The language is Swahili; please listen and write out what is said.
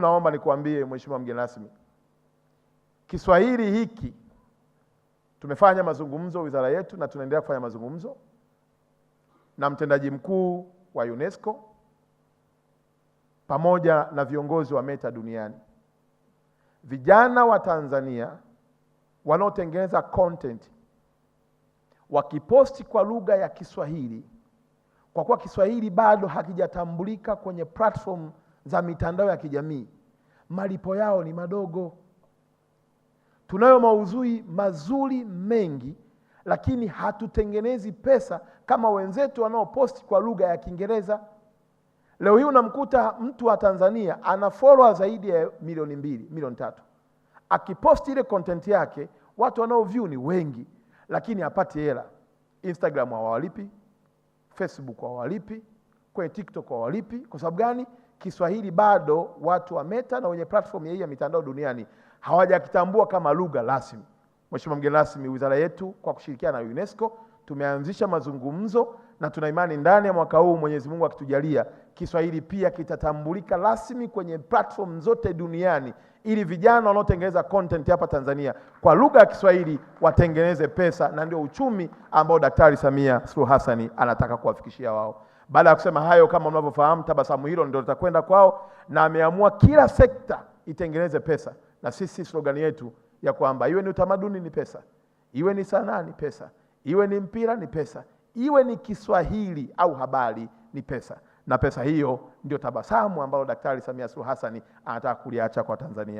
Naomba nikuambie Mheshimiwa mgeni rasmi, Kiswahili hiki tumefanya mazungumzo wizara yetu na tunaendelea kufanya mazungumzo na mtendaji mkuu wa UNESCO pamoja na viongozi wa Meta duniani. Vijana wa Tanzania wanaotengeneza content wakiposti kwa lugha ya Kiswahili, kwa kuwa Kiswahili bado hakijatambulika kwenye platform za mitandao ya kijamii, malipo yao ni madogo. Tunayo maudhui mazuri mengi, lakini hatutengenezi pesa kama wenzetu wanaoposti kwa lugha ya Kiingereza. Leo hii unamkuta mtu wa Tanzania ana follower zaidi ya 2 milioni, 3 milioni, akiposti ile content yake watu wanao view ni wengi, lakini hapati hela. Instagram hawawalipi, Facebook hawawalipi, kwenye TikTok hawawalipi. Kwa sababu gani? Kiswahili bado watu wa Meta na wenye platform hii ya mitandao duniani hawajakitambua kama lugha rasmi. Mheshimiwa mgeni rasmi, wizara yetu kwa kushirikiana na UNESCO tumeanzisha mazungumzo na tuna imani ndani ya mwaka huu Mwenyezi Mungu akitujalia, Kiswahili pia kitatambulika rasmi kwenye platform zote duniani, ili vijana wanaotengeneza content hapa Tanzania kwa lugha ya Kiswahili watengeneze pesa, na ndio uchumi ambao Daktari Samia Suluhu Hassan anataka kuwafikishia wao. Baada ya kusema hayo, kama mnavyofahamu, tabasamu hilo ndio litakwenda kwao, na ameamua kila sekta itengeneze pesa, na sisi slogan yetu ya kwamba iwe ni utamaduni ni pesa, iwe ni sanaa ni pesa, iwe ni mpira ni pesa, iwe ni Kiswahili au habari ni pesa. Na pesa hiyo ndio tabasamu ambalo Daktari Samia Suluhu Hassan anataka kuliacha kwa Tanzania.